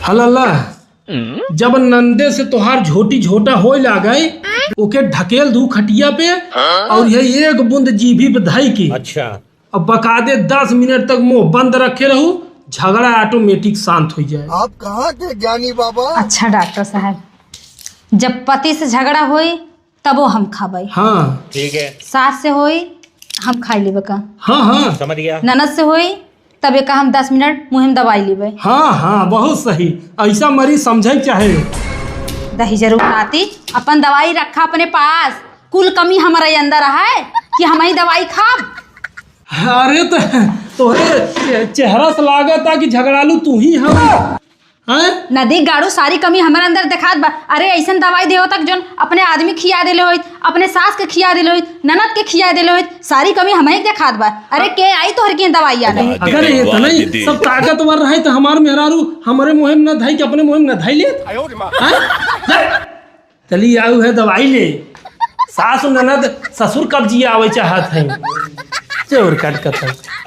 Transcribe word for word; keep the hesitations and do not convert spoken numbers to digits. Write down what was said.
हलला, जब नंदे से तोहार झोटी झोटा होए लागे, ओके ढकेल दू खटिया पे, और ये एक बूंद जीभी पे धई के, अच्छा। अब बकायदे दस मिनट तक मुंह बंद रखे रहू, झगड़ा ऑटोमेटिक शांत हो जाए। आप कहाँ थे ज्ञानी बाबा? अच्छा डॉक्टर साहब, जब पति से झगड़ा होई तबो हम खाबै। हाँ। ठीक है। सास से होई, हम खाई लेबे का। हाँ, हाँ। समझ गया। ननद से होई, तब एका हम दस मिनट मुँह में दबाई लेबे। हाँ, हाँ, बहुत सही। ऐसा मरीज समझे के चाहे। दही जरूर नाती, अपन दवाई रखा अपने पास। कुल कमी हमारे अंदर है कि हम ही दवाई खाब। अरे तो तोहरे चेहरा से लागत कि झगड़ालू तू ही हम। हैं? नदी गाड़ू सारी कमी हमारे अंदर देखात बा। अरे ऐसन दवाई देहो तक जोन अपने आदमी खिया देले होइत, अपने सास के खिया देले होइत, ननद के खिया देले होइत, सारी कमी हमें देखात बा। अरे के आई तोहर के दवाई आने? अगर ये इतना ही सब ताकतवर रहे तो हमार मेहरारू हमारे मुँह में न धाई के अपने मुँह में न धाई लेत। हैं? जा। चली आऊ है दवाई ले। सास ननद ससुर कब्जिया आवे चाहत है। चोर काट कतल।